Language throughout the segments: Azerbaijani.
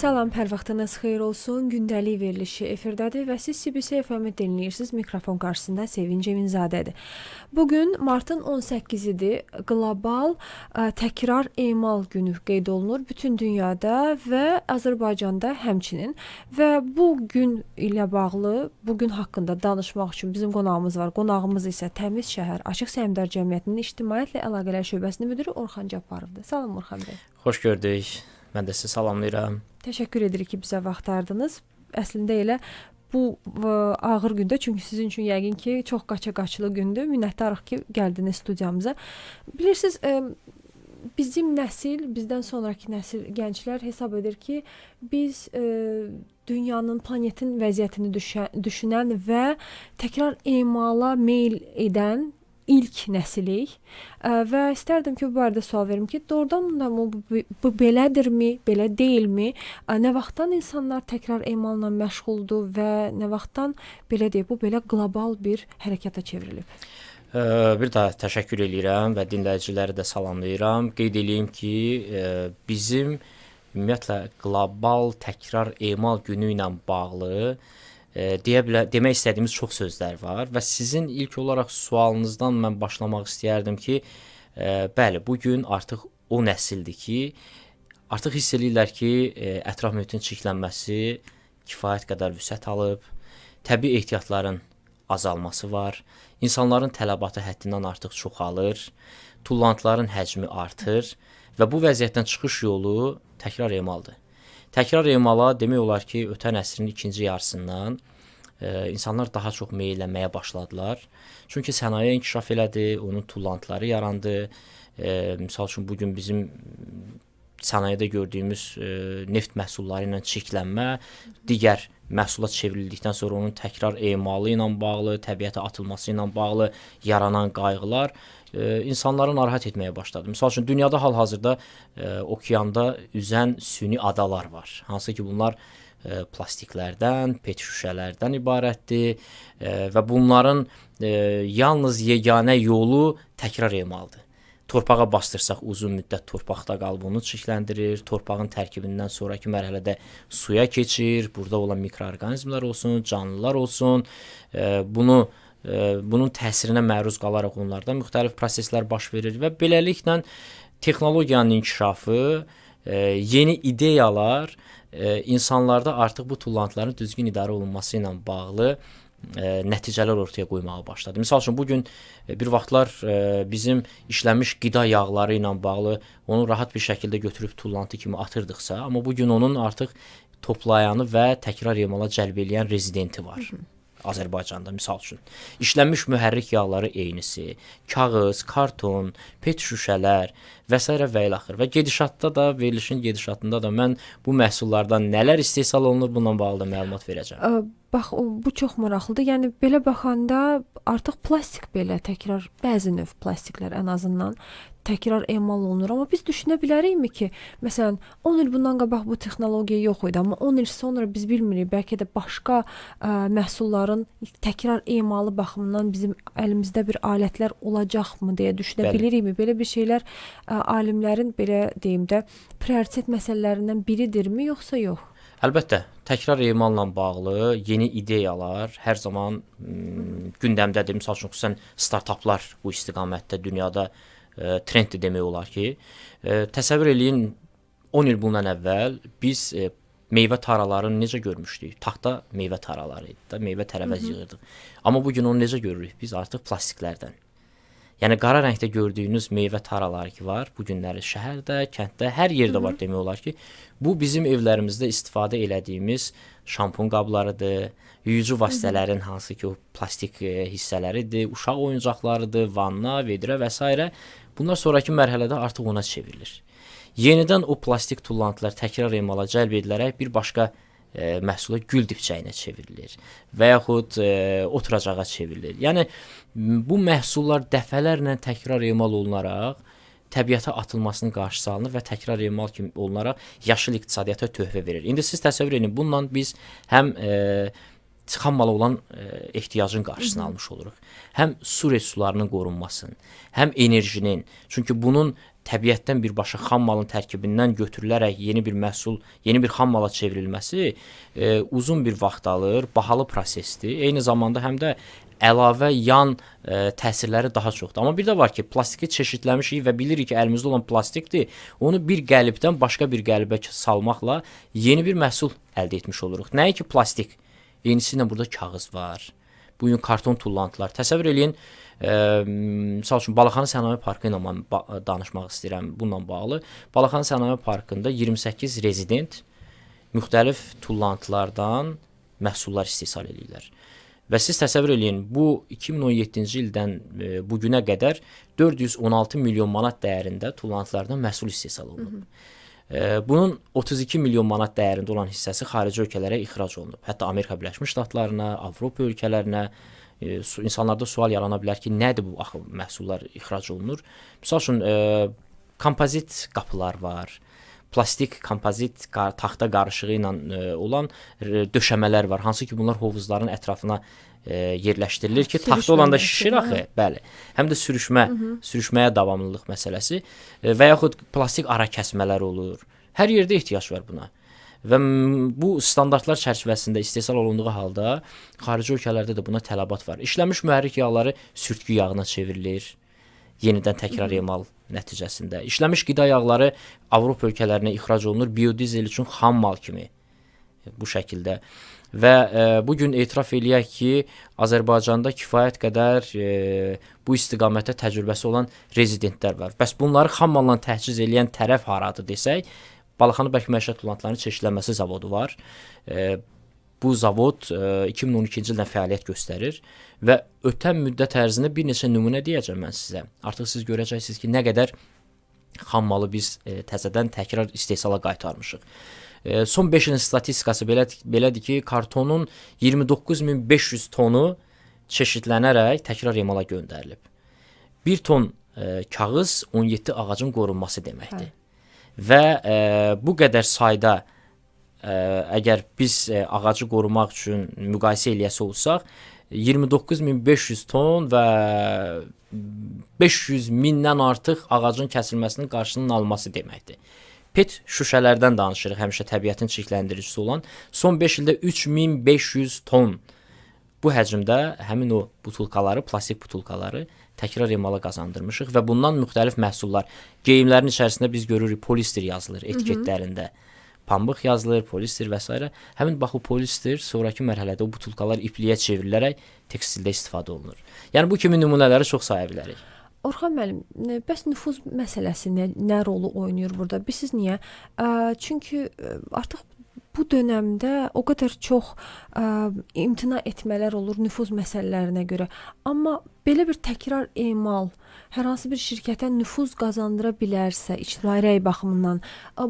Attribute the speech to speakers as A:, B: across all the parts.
A: Salam, hər vaxtınız xeyir olsun. Gündəlik verilişi efirdədir və siz CBC FM-i dinləyirsiniz. Mikrofon qarşısında Sevinc Eminzadədir. Bu gün martın 18-idir. Qlobal təkrar emal günü qeyd olunur bütün dünyada və Azərbaycanda həmçinin. Və bu gün ilə bağlı, bu gün haqqında danışmaq üçün bizim qonağımız var. Qonağımız isə Təmiz Şəhər Açıq Səhmdar Cəmiyyətinin İctimaiyyətlə Əlaqələr Şöbəsinin müdiri Orxan Cabbarovdur. Salam, Orxan bəy.
B: Xoş gördük. Mən də sizi salamlayıram.
A: Təşəkkür edirik ki, bizə vaxt ayırdınız. Əslində elə bu ağır gündə, çünki sizin üçün yəqin ki, çox qaça-qaçlı gündür. Minnətdarıq ki, gəldiniz studiyamıza. Bilirsiniz, bizim nəsil, bizdən sonrakı nəsil, gənclər hesab edir ki, biz dünyanın, planetin vəziyyətini düşünən və təkrar emala meyl edən ilk nəsilik və istərdim ki, bu barədə sual verim ki, doğrudan da bu belədirmi, belə deyilmi? Nə vaxtdan insanlar təkrar emalla məşğuldur və nə vaxtdan, belə deyək, bu belə qlobal bir hərəkata çevrilib?
B: Bir daha təşəkkür eləyirəm və dinləyiciləri də salamlayıram. Qeyd eləyim ki, bizim ümumiyyətlə qlobal təkrar emal günü ilə bağlı demək istədiyimiz çox sözlər var və sizin ilk olaraq sualınızdan mən başlamaq istəyərdim ki, bəli, bu gün artıq o nəsildir ki, artıq hiss eləyirlər ki, ətraf mühitin çirklənməsi kifayət qədər vüsət alıb, təbii ehtiyatların azalması var, insanların tələbatı həddindən artıq çoxalır, tullantıların həcmi artır və bu vəziyyətdən çıxış yolu təkrar emaldır. Təkrar emala demək olar ki, ötən əsrin ikinci yarısından insanlar daha çox meyllənməyə başladılar. Çünki sənaye inkişaf elədi, onun tullantıları yarandı. Misal üçün, bugün bizim sənayedə gördüyümüz neft məhsulları ilə çirklənmə, digər məhsula çevrildikdən sonra onun təkrar emalı ilə bağlı, təbiətə atılması ilə bağlı yaranan qayğılar insanları narahat etməyə başladı. Misal üçün, dünyada hal-hazırda okeanda üzən süni adalar var. Hansı ki, bunlar plastiklərdən, pet şüşələrdən ibarətdir və bunların yalnız yeganə yolu təkrar emaldır. Torpağa bastırsaq uzun müddət torpaqda qalıb onu çirkləndirir. Torpağın tərkibindən sonrakı mərhələdə suya keçir. Burada olan mikroorqanizmlər olsun, canlılar olsun, bunun təsirinə məruz qalaraq onlarda müxtəlif proseslər baş verir və beləliklə texnologiyanın inkişafı, yeni ideyalar insanlarda artıq bu tullantıların düzgün idarə olunması ilə bağlı nəticələr ortaya qoymağa başladı. Misal üçün, bugün bir vaxtlar bizim işlənmiş qida yağları ilə bağlı onu rahat bir şəkildə götürüb tullantı kimi atırdıqsa, amma bugün onun artıq toplayanı və təkrar emala cəlb eləyən rezidenti var. Hı -hı. Azərbaycanda misal üçün. İşlənmiş mühərrik yağları eynisi, kağız, karton, pet şüşələr və s. və ilaxır. Və gedişatda da, verilişin gedişatında da mən bu məhsullardan nələr istehsal olunur, bununla bağlı da məlumat verəcəm.
A: Bax, bu çox maraqlıdır. Yəni, belə baxanda artıq plastik belə təkrar, bəzi növ plastiklər ən azından təkrar emal olunur. Amma biz düşünə bilərikmi ki, məsələn, 10 il bundan qabaq bu texnologiya yox idi, amma 10 il sonra biz bilmirik, bəlkə də başqa məhsulların təkrar emalı baxımından bizim əlimizdə bir alətlər olacaqmı deyə düşünə bilirikmi? Belə bir şeylər alimlərin, belə deyim də, prioritet məsələlərindən biridirmi, yoxsa yox?
B: Əlbəttə, təkrar emalla bağlı yeni ideyalar hər zaman gündəmdədir. Misal üçün, xüsusən startaplar bu istiqamətdə dünyada trenddir demək olar ki. Təsəvvür eləyin, 10 il bundan əvvəl biz meyvə taralarını necə görmüşdük? Taxta meyvə taraları idi da, meyvə tərəvəz yığırdıq. Amma bugün onu necə görürük? Biz artıq plastiklərdən. Yəni, qara rəngdə gördüyünüz meyvə taraları ki var, bu günləri şəhərdə, kənddə, hər yerdə var demək olar ki, bu bizim evlərimizdə istifadə elədiyimiz şampun qablarıdır, yuyucu vasitələrin hansı ki o plastik hissələridir, uşaq oyuncaqlarıdır, vanna, vedrə və s. Bunlar sonrakı mərhələdə artıq ona çevrilir. Yenidən o plastik tullantılar təkrar emala cəlb edilərək bir başqa məhsula, gül dipçəyinə çevrilir və yaxud oturacağa çevrilir. Yəni, bu məhsullar dəfələrlə təkrar emal olunaraq təbiətə atılmasının qarşısı alınır və təkrar emal kimi olunaraq yaşıl iqtisadiyyata töhfə verir. İndi siz təsəvvür edin, bununla biz həm xam mala olan ehtiyacın qarşısını almış oluruq. Həm su resurslarının qorunmasının, həm enerjinin. Çünki bunun təbiətdən birbaşa xam malın tərkibindən götürülərək yeni bir məhsul, yeni bir xam mala çevrilməsi uzun bir vaxt alır, bahalı prosesdir. Eyni zamanda həm də əlavə yan təsirləri daha çoxdur. Amma bir də var ki, plastiki çeşidləmişik və bilirik ki, əlimizdə olan plastikdir. Onu bir qəlibdən başqa bir qəlibə salmaqla yeni bir məhsul əldə etmiş oluruq. Nəinki plastik. Eynisi ilə burada kağız var. Bu gün karton tullantılar. Təsəvvür eləyin, misal üçün Balaxanı Sənaye Parkı ilə mən danışmaq istəyirəm bununla bağlı. Balaxanı Sənaye Parkında 28 rezident müxtəlif tullantılardan məhsullar istehsal eləyirlər. Və siz təsəvvür eləyin, bu 2017-ci ildən bu günə qədər 416 milyon manat dəyərində tullantılardan məhsul istehsal olunub. Hı -hı. Bunun 32 milyon manat dəyərində olan hissəsi xarici ölkələrə ixrac olunub. Hətta Amerika Birləşmiş Ştatlarına, Avropa ölkələrinə. İnsanlarda sual yarana bilər ki, nədir bu axı məhsullar ixrac olunur? Misal üçün kompozit qapılar var. Plastik kompozit taxta qarışığı ilə olan döşəmələr var. Hansı ki, bunlar hovuzların ətrafına yerləşdirilir ki, taxta olanda şişir axı. Bəli. Həm də sürüşmə, Hı -hı. sürüşməyə davamlılıq məsələsi və yaxud plastik ara kəsmələr olur. Hər yerdə ehtiyac var buna. Və bu standartlar çərçivəsində istehsal olunduğu halda xarici ölkələrdə də buna tələbat var. İşlənmiş mühərrik yağları sürtgü yağına çevrilir. Yenidən təkrar emal nəticəsində. İşlənmiş qida yağları Avropa ölkələrinə ixrac olunur biodizel üçün xam mal kimi. Bu şəkildə. Və bu gün etiraf eləyək ki, Azərbaycanda kifayət qədər bu istiqamətdə təcrübəsi olan rezidentlər var. Bəs bunları xam malla təchiz eləyən tərəf haradır desək, Balaxanı Bərk Məişət Tullantılarının çeşidlənməsi zavodu var. Bu zavod 2012-ci ildən fəaliyyət göstərir və ötən müddət ərzində bir neçə nümunə deyəcəm mən sizə. Artıq siz görəcəksiniz ki, nə qədər xam malı biz təzədən təkrar istehsala qaytarmışıq. Son 5 ilin statistikası belədir ki, kartonun 29500 tonu çeşidlənərək təkrar emala göndərilib. 1 ton kağız 17 ağacın qorunması deməkdir. Hə. Və bu qədər sayda əgər biz ağacı qorumaq üçün müqayisə eləyəsi olsaq, 29500 ton və 500 mindən artıq ağacın kəsilməsinin qarşısının alınması deməkdir. PET şüşələrdən danışırıq, həmişə təbiətin çirkləndiricisi olan. Son 5 ildə 3500 ton bu həcmdə həmin o butulkaları, plastik butulkaları təkrar emala qazandırmışıq və bundan müxtəlif məhsullar, geyimlərin içərisində biz görürük polister yazılır etiketlərində. Hı -hı. Pambıq yazılır, polister və s. Həmin bax o polister sonrakı mərhələdə o butulkalar ipliyə çevrilərək tekstildə istifadə olunur. Yəni bu kimi nümunələri çox saya bilərik.
A: Orxan müəllim, bəs nüfuz məsələsi nə rolu oynayır burada? Bilirsiniz niyə? Çünki artıq bu dönəmdə o qədər çox imtina etmələr olur nüfuz məsələlərinə görə. Amma belə bir təkrar emal hər hansı bir şirkətə nüfuz qazandıra bilərsə, ictimai rəy baxımından,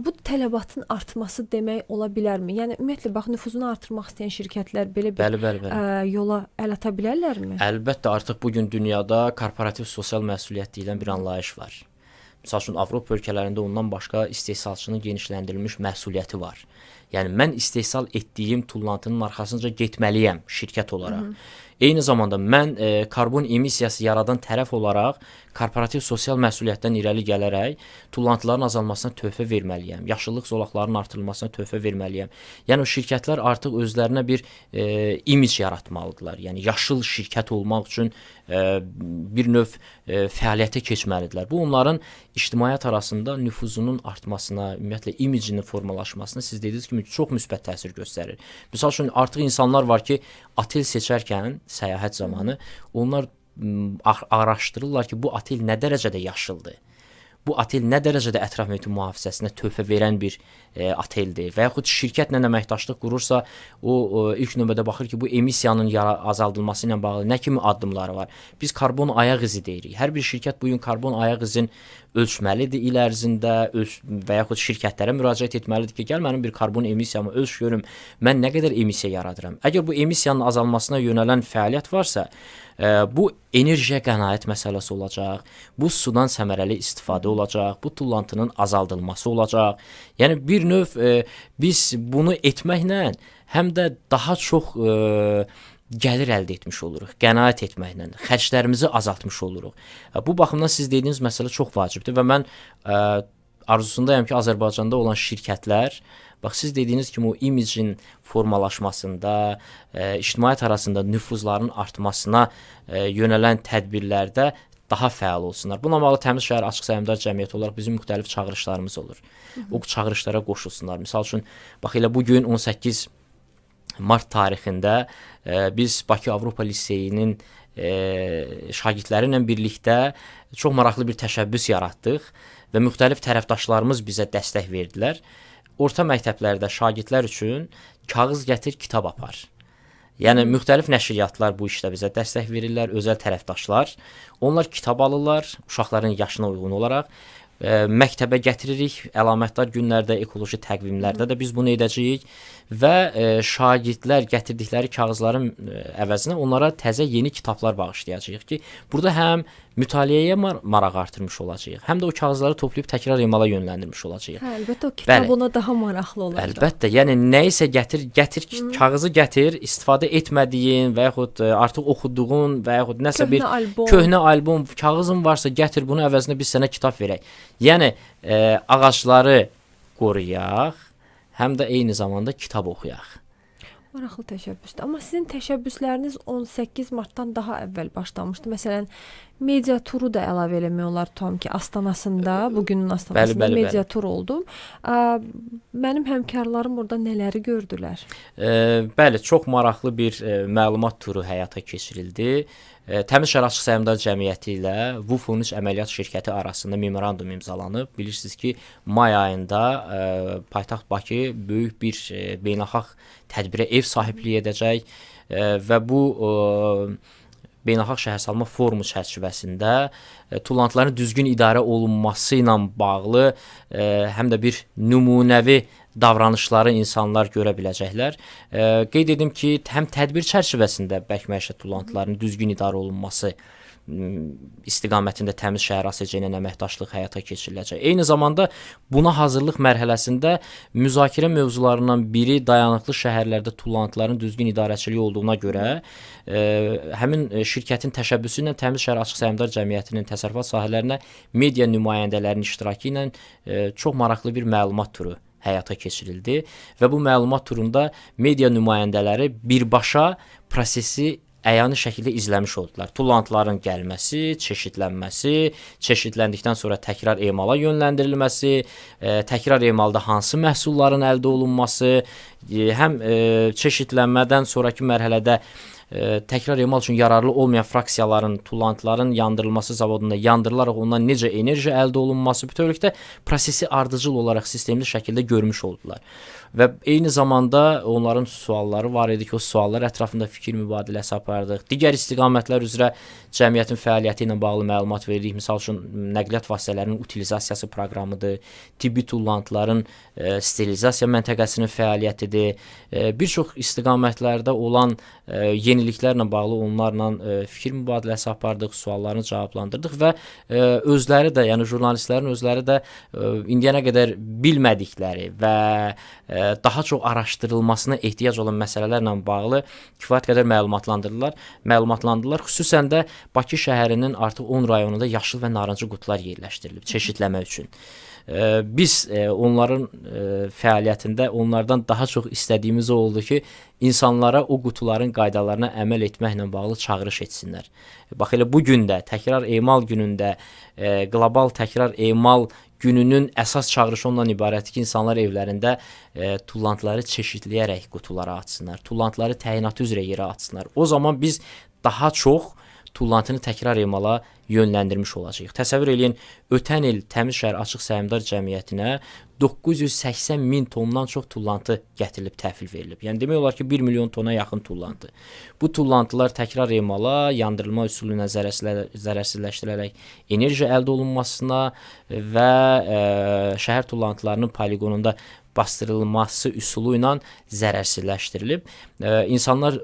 A: bu tələbatın artması demək ola bilərmi? Yəni ümumiyyətlə bax nüfuzunu artırmaq istəyən şirkətlər belə bir bəli, bəli, bəli. Yola əl ata bilərlərmi?
B: Əlbəttə, artıq bu gün dünyada korporativ sosial məsuliyyət deyilən bir anlayış var. Misal üçün Avropa ölkələrində ondan başqa istehsalçının genişləndirilmiş məsuliyyəti var. Yəni mən istehsal etdiyim tullantının arxasınca getməliyəm şirkət olaraq. Hı -hı. Eyni zamanda mən karbon emissiyası yaradan tərəf olaraq korporativ sosial məsuliyyətdən irəli gələrək tullantıların azalmasına töhfə verməliyəm. Yaşıllıq zolaqlarının artırılmasına töhfə verməliyəm. Yəni o şirkətlər artıq özlərinə bir imic yaratmalıdırlar. Yəni yaşıl şirkət olmaq üçün bir növ fəaliyyətə keçməlidirlər. Bu onların ictimaiyyət arasında nüfuzunun artmasına, ümumiyyətlə imicinin formalaşmasına siz dediyiniz kimi çox müsbət təsir göstərir. Misal üçün artıq insanlar var ki, otel seçərkən səyahət zamanı onlar araşdırırlar ki, bu otel nə dərəcədə yaşıldır. Bu otel nə dərəcədə ətraf mühitin mühafizəsinə töhfə verən bir oteldir və yaxud şirkətlə əməkdaşlıq qurursa, o ilk növbədə baxır ki, bu emissiyanın azaldılması ilə bağlı nə kimi addımları var. Biz karbon ayaq izi deyirik. Hər bir şirkət bu gün karbon ayaq izini ölçməlidir il ərzində və yaxud şirkətlərə müraciət etməlidir ki, gəl mənim bir karbon emissiyamı ölç görüm, mən nə qədər emissiya yaradıram. Əgər bu emissiyanın azalmasına yönələn fəaliyyət varsa, bu enerjiyə qənaət məsələsi olacaq, bu sudan səmərəli istifadə olacaq, bu tullantının azaldılması olacaq. Yəni bir növ biz bunu etməklə həm də daha çox gəlir əldə etmiş oluruq, qənaət etməklə, xərclərimizi azaltmış oluruq. Bu baxımdan siz dediyiniz məsələ çox vacibdir və mən arzusundayam ki, Azərbaycanda olan şirkətlər, bax siz dediyiniz kimi o imicin formalaşmasında, ictimaiyyət arasında nüfuzların artmasına yönələn tədbirlərdə daha fəal olsunlar. Bununla bağlı Təmiz Şəhər Açıq Səhmdar Cəmiyyəti olaraq bizim müxtəlif çağırışlarımız olur. O çağırışlara qoşulsunlar. Misal üçün, bax elə bu gün 18 mart tarixində biz Bakı Avropa Liseyinin şagirdləri ilə birlikdə çox maraqlı bir təşəbbüs yaratdıq və müxtəlif tərəfdaşlarımız bizə dəstək verdilər. Orta məktəblərdə şagirdlər üçün kağız gətir, kitab apar. Yəni müxtəlif nəşriyyatlar bu işdə bizə dəstək verirlər, özəl tərəfdaşlar. Onlar kitab alırlar uşaqların yaşına uyğun olaraq. Məktəbə gətiririk. Əlamətdar günlərdə, ekoloji təqvimlərdə də biz bunu edəcəyik və şagirdlər gətirdikləri kağızların əvəzinə onlara təzə yeni kitablar bağışlayacağıq ki, burada həm mütaliəyə maraq artırmış olacağıq, həm də o kağızları toplayıb təkrar emala yönləndirmiş olacağıq.
A: Hə, əlbəttə o kitab
B: Bəli.
A: ona daha maraqlı olacaq.
B: Əlbəttə, yəni nə isə gətir, kağızı gətir, istifadə etmədiyin və yaxud artıq oxuduğun və yaxud nəsə bir
A: Köhnə albom.
B: köhnə albom, kağızın varsa gətir, bunu əvəzinə biz sənə kitab verək. Yəni ağacları qoruyaq, həm də eyni zamanda kitab oxuyaq.
A: Maraqlı təşəbbüsdür. Amma sizin təşəbbüsləriniz 18 martdan daha əvvəl başlamışdı. Məsələn, media turu da əlavə eləmək olar tam ki, astanasında, bugünün astanasında
B: Bəli, bəli,
A: media
B: bəli.
A: tur oldu. Mənim həmkarlarım orada nələri gördülər?
B: Bəli, çox maraqlı bir məlumat turu həyata keçirildi. Təmiz Şəhər Açıq Səhmdar Cəmiyyəti ilə VUF 13 əməliyyat şirkəti arasında memorandum imzalanıb. Bilirsiniz ki, may ayında paytaxt Bakı böyük bir beynəlxalq tədbirə ev sahibliyi edəcək və bu beynəlxalq şəhərsalma forumu çərçivəsində tullantıların düzgün idarə olunması ilə bağlı həm də bir nümunəvi davranışları insanlar görə biləcəklər. Qeyd edim ki, həm tədbir çərçivəsində bərk məişət tullantılarının düzgün idarə olunması istiqamətində Təmiz Şəhər ASC ilə əməkdaşlıq həyata keçiriləcək. Eyni zamanda buna hazırlıq mərhələsində müzakirə mövzularından biri dayanıqlı şəhərlərdə tullantıların düzgün idarəçiliyi olduğuna görə həmin şirkətin təşəbbüsü ilə Təmiz Şəhər Açıq Səhmdar Cəmiyyətinin təsərrüfat sahələrinə media nümayəndələrinin iştirakı ilə çox maraqlı bir məlumat turu həyata keçirildi və bu məlumat turunda media nümayəndələri birbaşa prosesi əyani şəkildə izləmiş oldular. Tullantıların gəlməsi, çeşidlənməsi, çeşidləndikdən sonra təkrar emala yönləndirilməsi, təkrar emalda hansı məhsulların əldə olunması, həm çeşidlənmədən sonrakı mərhələdə təkrar emal üçün yararlı olmayan fraksiyaların, tullantıların yandırılması zavodunda yandırılaraq ondan necə enerji əldə olunması, bütövlükdə prosesi ardıcıl olaraq sistemli şəkildə görmüş oldular. Və eyni zamanda onların sualları var idi ki, o suallar ətrafında fikir mübadiləsi apardıq. Digər istiqamətlər üzrə cəmiyyətin fəaliyyəti ilə bağlı məlumat verdik. Misal üçün, nəqliyyat vasitələrinin utilizasiyası proqramıdır, tibbi tullantıların sterilizasiya məntəqəsinin fəaliyyətidir. Bir çox istiqamətlərdə olan yeniliklərlə bağlı onlarla fikir mübadiləsi apardıq, suallarını cavablandırdıq və özləri də, yəni jurnalistlərin özləri də indiyənə qədər bilmədikləri və daha çox araşdırılmasına ehtiyac olan məsələlərlə bağlı kifayət qədər məlumatlandırdılar. Xüsusən də Bakı şəhərinin artıq 10 rayonunda yaşıl və narıncı qutular yerləşdirilib çeşidləmə üçün. Biz onların fəaliyyətində onlardan daha çox istədiyimiz o oldu ki, insanlara o qutuların qaydalarına əməl etməklə bağlı çağırış etsinlər. Bax elə bu gün də təkrar emal günündə, qlobal təkrar emal gününün əsas çağırışı ondan ibarətdir ki, insanlar evlərində tullantıları çeşidləyərək qutulara atsınlar, tullantıları təyinatı üzrə yerə atsınlar. O zaman biz daha çox tullantını təkrar emala yönləndirmiş olacağıq. Təsəvvür eləyin, ötən il Təmiz Şəhər Açıq Səhmdar Cəmiyyətinə 980 min tondan çox tullantı gətirilib təhvil verilib. Yəni demək olar ki, 1 milyon tona yaxın tullantı. Bu tullantılar təkrar emala, yandırılma üsulu ilə zərərsizləşdirilərək enerji əldə olunmasına və şəhər tullantılarının poliqonunda bastırılması üsulu ilə zərərsizləşdirilib. İnsanlar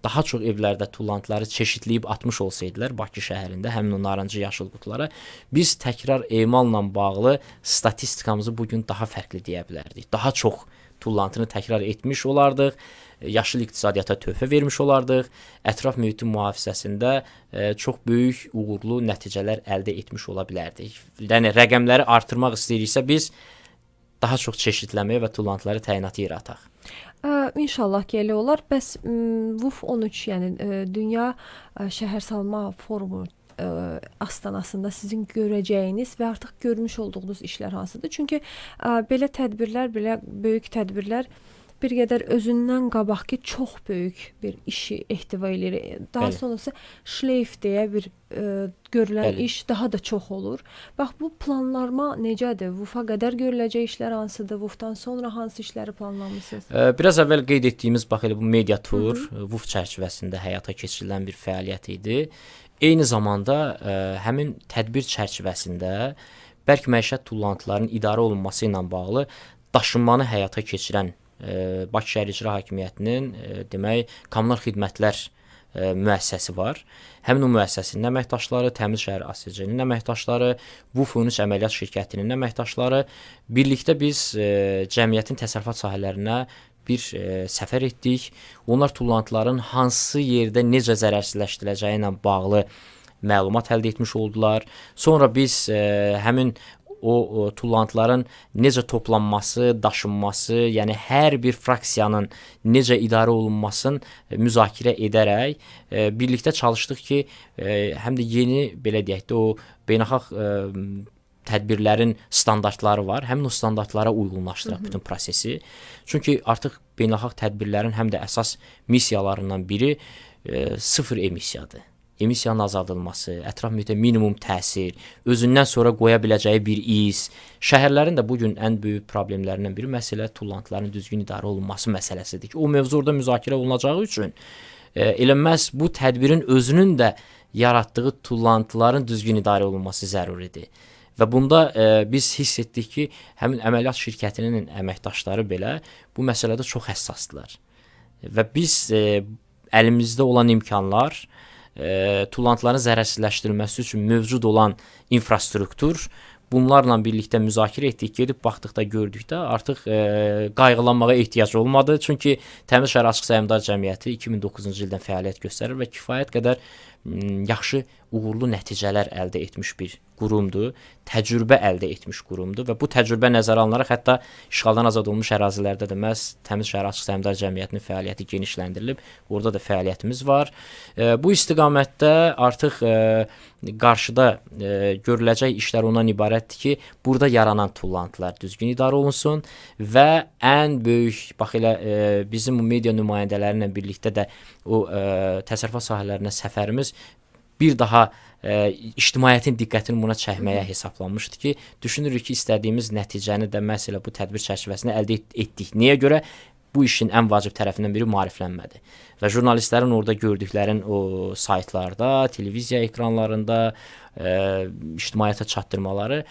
B: daha çox evlərdə tullantıları çeşidləyib atmış olsaydılar Bakı şəhərində həmin o narıncı yaşıl qutulara, biz təkrar emalla bağlı statistikamızı bugün daha fərqli deyə bilərdik. Daha çox tullantını təkrar etmiş olardıq, yaşıl iqtisadiyyata töhfə vermiş olardıq, ətraf mühitin mühafizəsində çox böyük uğurlu nəticələr əldə etmiş ola bilərdik. Yəni rəqəmləri artırmaq istəyiriksə biz daha çox çeşidlənməyə və tullantıları təyinatı yerə ataq.
A: İnşallah ki elə olar. Bəs VUF 13, yəni Dünya Şəhərsalma Forumu astanasında sizin görəcəyiniz və artıq görmüş olduğunuz işlər hansıdır? Çünki belə tədbirlər, belə böyük tədbirlər bir qədər özündən qabaqki çox böyük bir işi ehtiva eləyir. Daha sonrası şleyf deyə bir görülən iş daha da çox olur. Bax, bu planlarma necədir? VUF-a qədər görüləcək işlər hansıdır? VUF-dan sonra hansı işləri planlamısınız?
B: Biraz əvvəl qeyd etdiyimiz bax elə bu media tur VUF çərçivəsində həyata keçirilən bir fəaliyyət idi. Eyni zamanda həmin tədbir çərçivəsində bərk məişət tullantılarının idarə olunması ilə bağlı daşınmanı həyata keçirən Bakı şəhər İcra Hakimiyyətinin demək, kommunal xidmətlər müəssisəsi var. Həmin o müəssisənin əməkdaşları, Təmiz Şəhər ASC-nin əməkdaşları, VUF 13 əməliyyat şirkətinin əməkdaşları birlikdə biz cəmiyyətin təsərrüfat sahələrinə bir səfər etdik. Onlar tullantıların hansı yerdə necə zərərsizləşdiriləcəyi ilə bağlı məlumat əldə etmiş oldular. Sonra biz həmin o tullantıların necə toplanması, daşınması, yəni hər bir fraksiyanın necə idarə olunmasını müzakirə edərək birlikdə çalışdıq ki, həm də yeni, belə deyək də, o beynəlxalq tədbirlərin standartları var. Həmin o standartlara uyğunlaşdıraq bütün prosesi. Çünki artıq beynəlxalq tədbirlərin həm də əsas missiyalarından biri sıfır emissiyadır. Emissiyanın azaldılması, ətraf mühitə minimum təsir, özündən sonra qoya biləcəyi bir iz. Şəhərlərin də bu gün ən böyük problemlərindən biri məsələ tullantıların düzgün idarə olunması məsələsidir ki, o mövzu orada müzakirə olunacağı üçün elə məhz bu tədbirin özünün də yaratdığı tullantıların düzgün idarə olunması zəruridir. Və bunda biz hiss etdik ki, həmin əməliyyat şirkətinin əməkdaşları belə bu məsələdə çox həssasdılar. Və biz əlimizdə olan imkanlar, tullantıların zərərsizləşdirilməsi üçün mövcud olan infrastruktur, bunlarla birlikdə müzakirə etdik, gedib baxdıqda, gördükdə artıq qayğılanmağa ehtiyac olmadı. Çünki Təmiz Şəhər Açıq Səhmdar Cəmiyyəti 2009-cu ildən fəaliyyət göstərir və kifayət qədər yaxşı uğurlu nəticələr əldə etmiş bir qurumdur, təcrübə əldə etmiş qurumdur və bu təcrübə nəzərə alınaraq hətta işğaldan azad olunmuş ərazilərdə də məhz Təmiz Şəhər Açıq Səhmdar Cəmiyyətinin fəaliyyəti genişləndirilib, orada da fəaliyyətimiz var. Bu istiqamətdə artıq qarşıda görüləcək işlər ondan ibarətdir ki, burada yaranan tullantılar düzgün idarə olunsun və ən böyük, bax elə bizim bu media nümayəndələri ilə birlikdə də o təsərrüfat sahələrinə səfərimiz bir daha ictimaiyyətin diqqətini buna çəkməyə hesablanmışdı ki, düşünürük ki, istədiyimiz nəticəni də məhz elə bu tədbir çərçivəsində əldə etdik. Niyə görə? Bu işin ən vacib tərəfindən biri maariflənmədir. Və jurnalistlərin orada gördüklərin o saytlarda, televiziya ekranlarında ictimaiyyətə çatdırmaları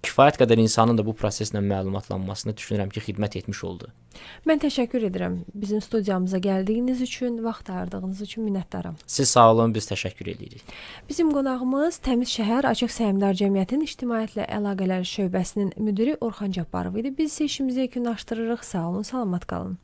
B: kifayət qədər insanın da bu proseslə məlumatlanmasını düşünürəm ki, xidmət etmiş oldu.
A: Mən təşəkkür edirəm bizim studiyamıza gəldiyiniz üçün, vaxt ayırdığınız üçün minnətdaram.
B: Siz sağ olun, biz təşəkkür edirik.
A: Bizim qonağımız Təmiz Şəhər Açıq Səhmdar Cəmiyyətinin İctimaiyyətlə Əlaqələr Şöbəsinin müdiri Orxan Cabbarov idi. Biz isə işimizi yekunlaşdırırıq. Sağ olun, salamat qalın.